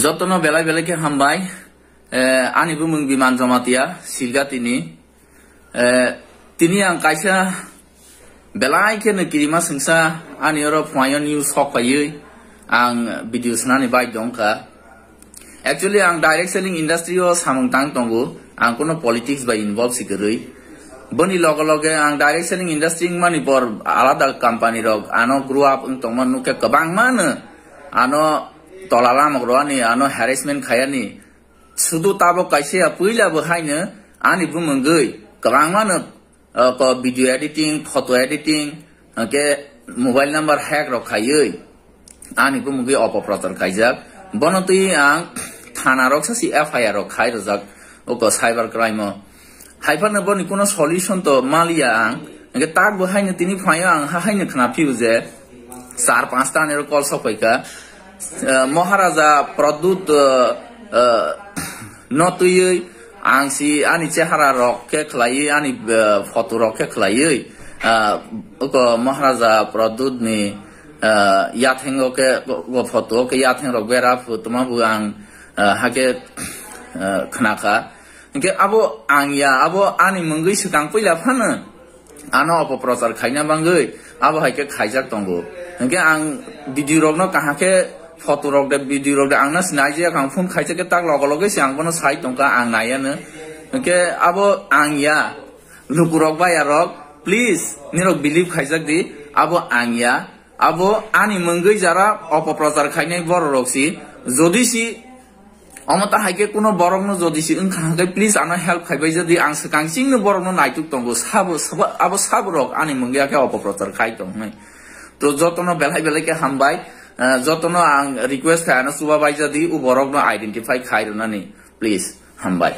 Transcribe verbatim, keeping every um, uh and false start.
Jotono belai belai khe hambai. Eh, ani bumung Biman Jamatia, Silgatini. Eh, tini ang kaisa belai khe no kirima sengsa ani oro phuaio news sok paiwi ang video swnani bai dongkha. Actually, ang direct selling industry o samung tang tongo, ang kono politics bai involve si kwrwi. Boni loge loge ang direct selling industry wngmani por alada company rok ano grow up wng tongma nukhe kwbangma no ano tola lamok rwani, ano harassment khayani. Sudu tabok kaisa ya puila bo haino ani bumungwi kwbangma no, uh, ko video editing, photo editing, hwnkhe mobile number hack rok khaiwi ani bumungwi opoprochar khaijak. Bono twi ang thana rok sasi F I R rok khai rwjak oko cyber crime o. Haiphano boni kuno solution to maliya ang. Hwnkhe tak bo haino tini phaio ang ha haino khna phio je char panch ta nero call sok paikha. Eh, Maharaja Pradyut, eh, eh, no twiwi ang si ani chehara rok khe khlaiwi, ani, eh, photo rok khe khlaiwi, eh, oko Maharaja Pradyut ni, eh, yathengo khe, go photo o khe yatheng rok bera phu tuma bu ang, eh, hakhe, eh, khnakha. Hingke abo ang ya, abo ani mungwi swkang puila phano ano opoprochar khaina bangwi abo hai khe khaijak tongo. Hingke ang video rokno kaham khe photo rok de, video rok de angno sinai je ang phone khaijak khe tak logo loge se ang bono sai tongkha ang naiya no. Hingke abo ang ya, lukurok baya rok, please nirok believe khaijak di, abo ang ya, abo ani mungwi jara opoprochar khainai borok rok si, jodi si Omo ta hai khe kuno borok no jodi si wngkha hwnkhe please ano help khaibai jadi ang swkang chingno borok no naituk tongo sabo sabo abo sabo rok ani mungya khe opoprochar khai tong hwnwi. To jotono belai belai khe hambai, eh, jotono ang request khai ano chuba bai jadi u borok no identify khai rwnani please hambai.